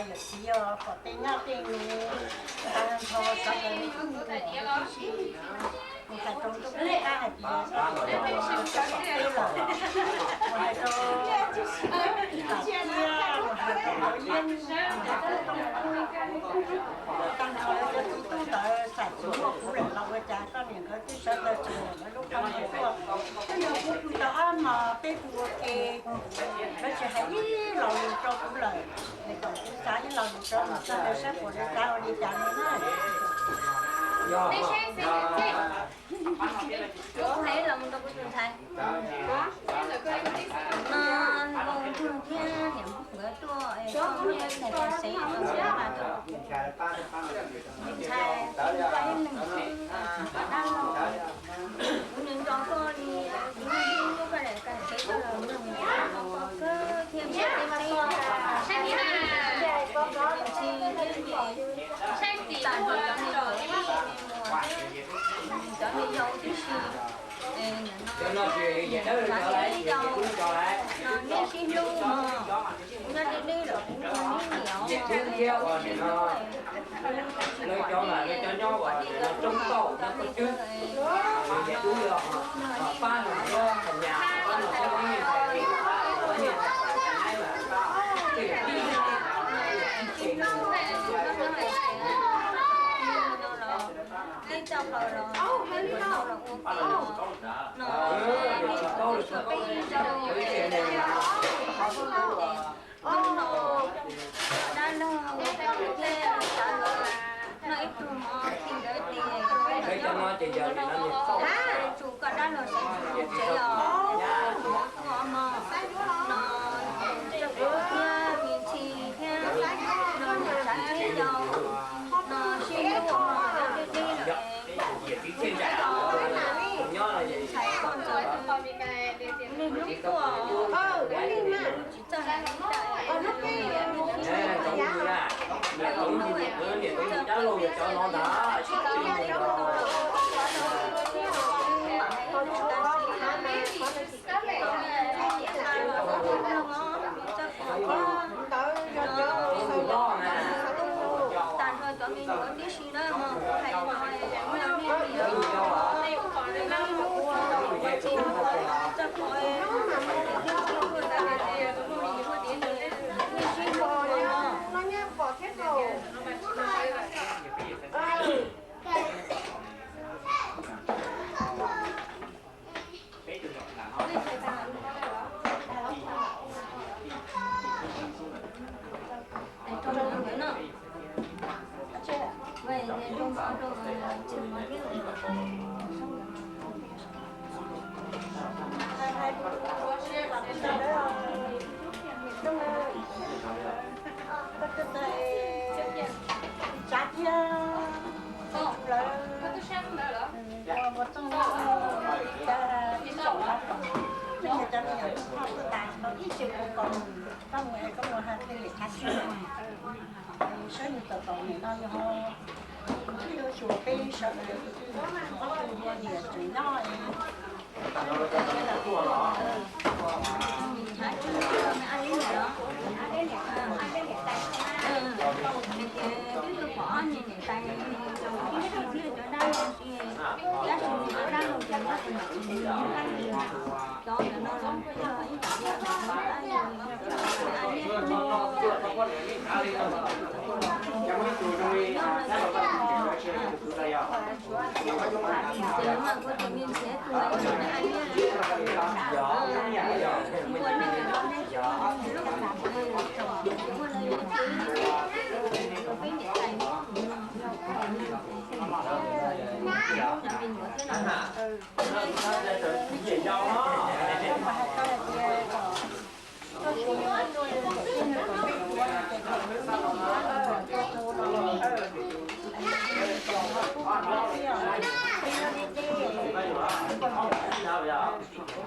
Yawm txiv yog pom tej nyab tej nus tag nrho sawv daws li ib mus tib si. Kuv hais rau ntuj qab hais tias koj tus kheej los koj pom peb lawm. Kuv hais rau Ib Tam Ciab, kuv hais rau Hauv Liab, tag nrho cov txiv tub ntawd xam txim muaj kuv lawm los ua cas koj niam nkawd twb sawv daws tseem lawv lub qhov muag tuaj. Twb yog kuv pw tau ob hmos peb pw ua ke, lawv tsis hais ib lo lus rau kuv lawm. Es kom kuv xav ib lo lus rau nws sawv daws saib puas lawv xav ua li cas no na. Kuv hais los mus rau kuv tus ntxhais. No, Nkauj Ntsuag thiab niam nkawd tuaj es koj muab cov ntxhais xev rau xev mas rau kuv tus ntxhais, kuv ib leeg xwb, dab laug, kuv nco nco koj li, kuv muab koj daim kas sev rau los mloog, nco koj kawg thiab npaj teb teb. Ntxhi thiab me, tam sim cov me nyuam, cov me yau tib si. Cov no tsis yog dawb, cov lawv tsis yog tub cov lawv. No neb sib hlub no, nyob deb deb los kuv neb niam thiab uas nim no lawv cov mas lawv cov nyob uas nim no tsoob tauj nyob koj cwb, yog dub los pab nws nyob qhov nyas, pab nws nyob ib me ntsis, ib me ntsis, tib txoj hau los, no, no, dab laug, no ib tug hmov ti ntawd tias, tsum koj dab laug sawv tsees os, no, no, txoj koob thiab me ntxhi thiab, no, niam tsav txiv yau, no, sib hlub os, deb deb los, ntxhais koj ntxawg, nej hlub tuaj, tsis txawj hais li cas, tag nrho cov me nyuam tib si na, hais no, Tsav thiab lawv ua ua txooj li cas ib tsoom, nej cov me nyuam tub hlob tuaj tas tau ib tse kuv kom mus, koj mus es koj mus hais tej niam txiv xwb, saib nws tom tom nim no yog ib lub xyuas peb sawv daws tus twg tus twg ua niam tseem nyob. Twb tuaj pom ob niag niam tais, cov tib si thiab cov dab laug si, tab sis nws cov dab laug ces nyob tus niam tsev nws nyob qab li, cov ntawm no los nws yog ib yam li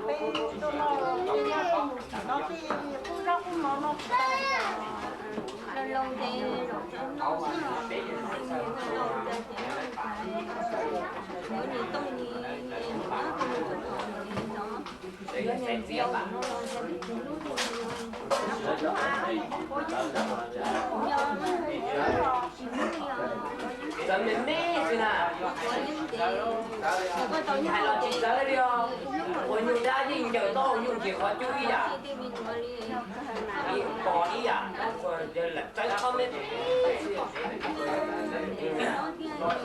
Peb tuaj noj, peb noj tej mus tsim no tej qub zaub qub mov no tsis tau. Laus laus ces zaum tsev noj xwb los, laus laus ces yuav niam tooj ni, yuav niam txiv no los twb tsis hlub li. Txawv me me xwb na. Hais los tsis txawv li os. Ua nyuj dab yeej ncaws taub hau nyuj ntsis qhov cub ib yam. Ib pom ib yam, lam txawv qhov me. Lawv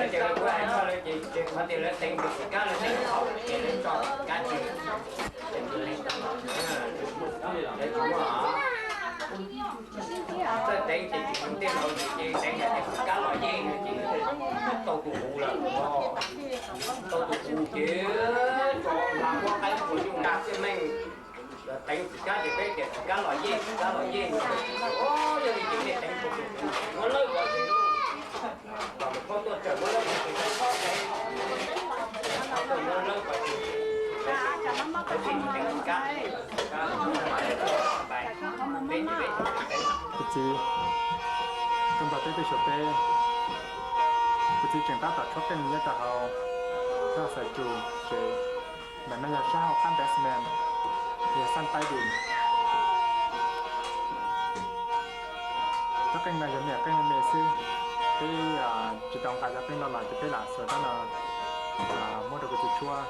tias lawv kuj hais koj lawv ces qhov tias lawv teev tus txiv kab lawv teev thaum ces lawv tso txiv kab tsis, lawv tsis muaj. Txawj teev ces tsis mus tej laus ces teev hais tias txiv kab los yej no ces tau tus kuv lawm. Tau tus kuv ces tso hla muab qaib puas nyuj nra xwb meej. Teev txiv kab ces peb tias txiv kab los yej, txiv kab los yej no. Yog li ces nej teev puas tus kuv muab lawb pov tseg lauj. Kom mus phob tuaj tsawm muab lawb pov tseg, peb tuaj muab lawb pov tseg. Lawv thiaj tsis teev txiv kab. Kuv txiv, kuv npawg peb twb xyuas peb, kuv txiv tseem tab tom tshuab qeej nyob rau hauv txoj xaim tsus tsev. Ntawm no yog sab hauv qab basement, yog xaj paib dim. Tshuab qeej no yog me nyuam qeej me me xwb, peb tsis tau nqa cov qeej loj los ces peb lam xuas rab no muab rau kuv txiv tshuab.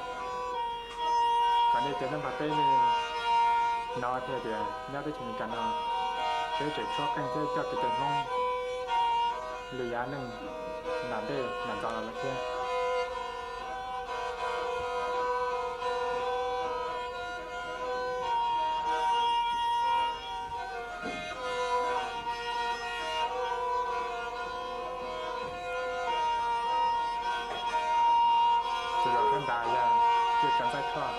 Kom nej cov nyob nrog peb nej hnov thiab tias nyob teb chaws Amelikas no peb tseem tshuab qeej thiab coj kev cai Hmoob li yav neej nram ntej nram ntxov los lawm thiab. Tus laus sab nrad yog Tswv Tsav Ntxaij Thoj.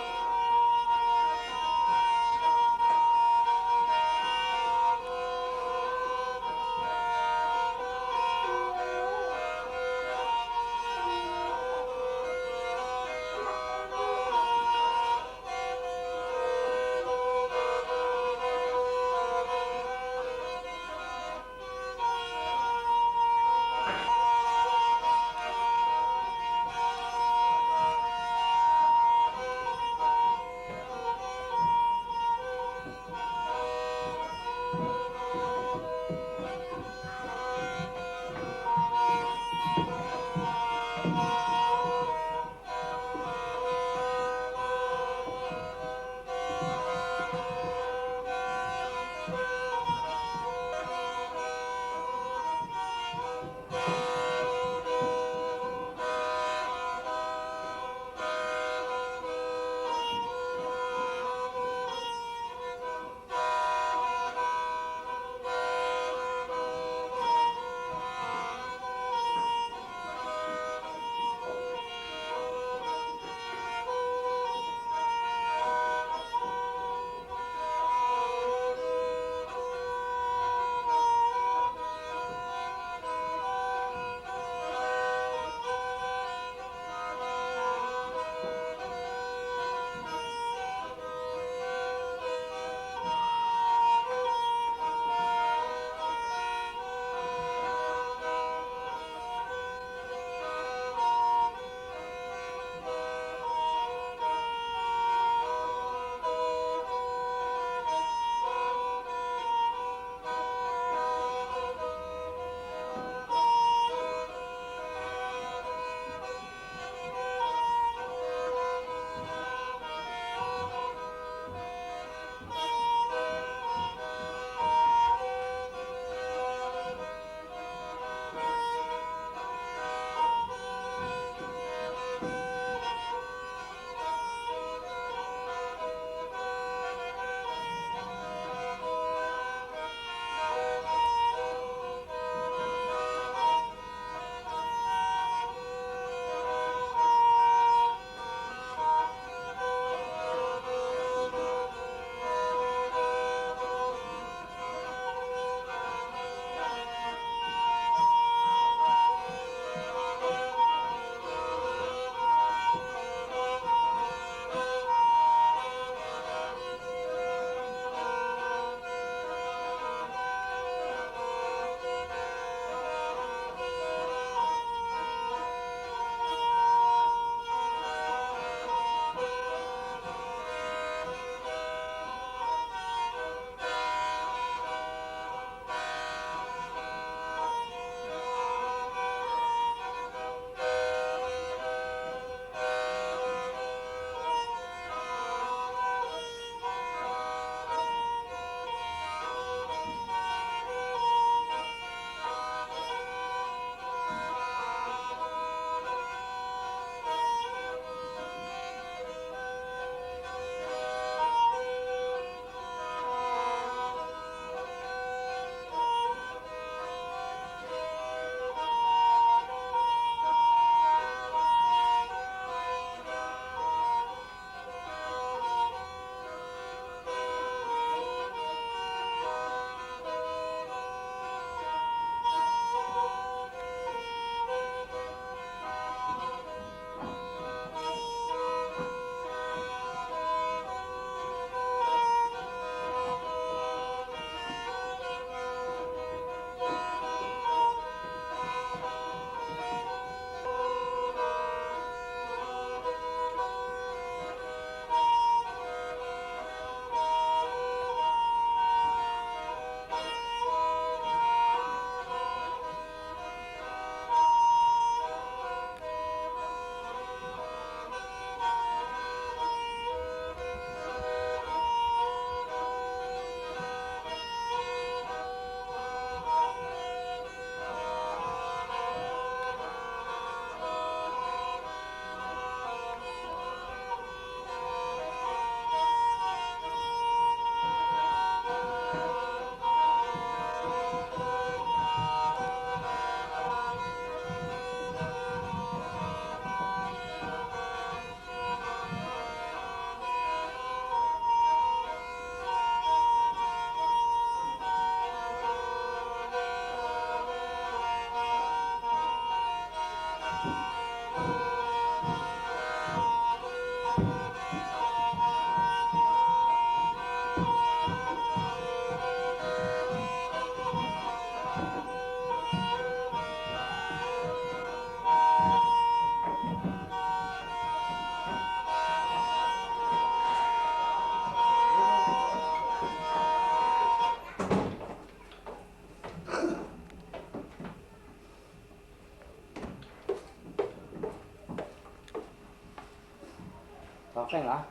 Qeej los?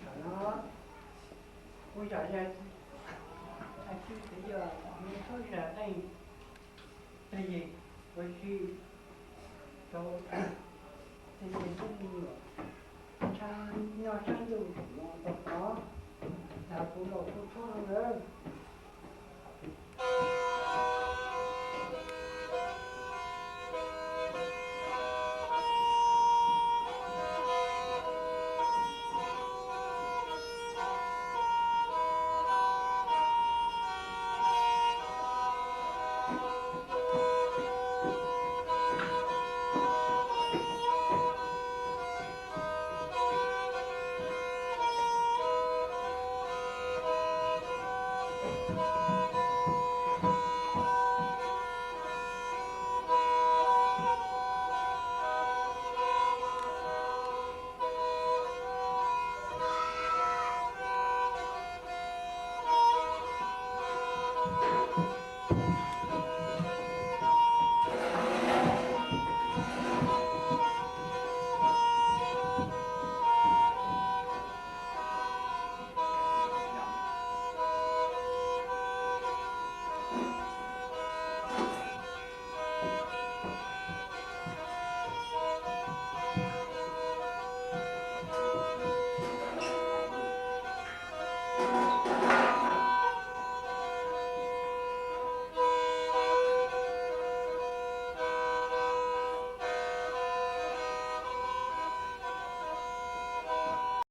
Tam no kuv yog, yog, yog tsis yog, tub zam qeej, ua si rau tej me tub me nyuam, nyob sab ntuj no tau tod, yog kuv los kuv tub no nawb.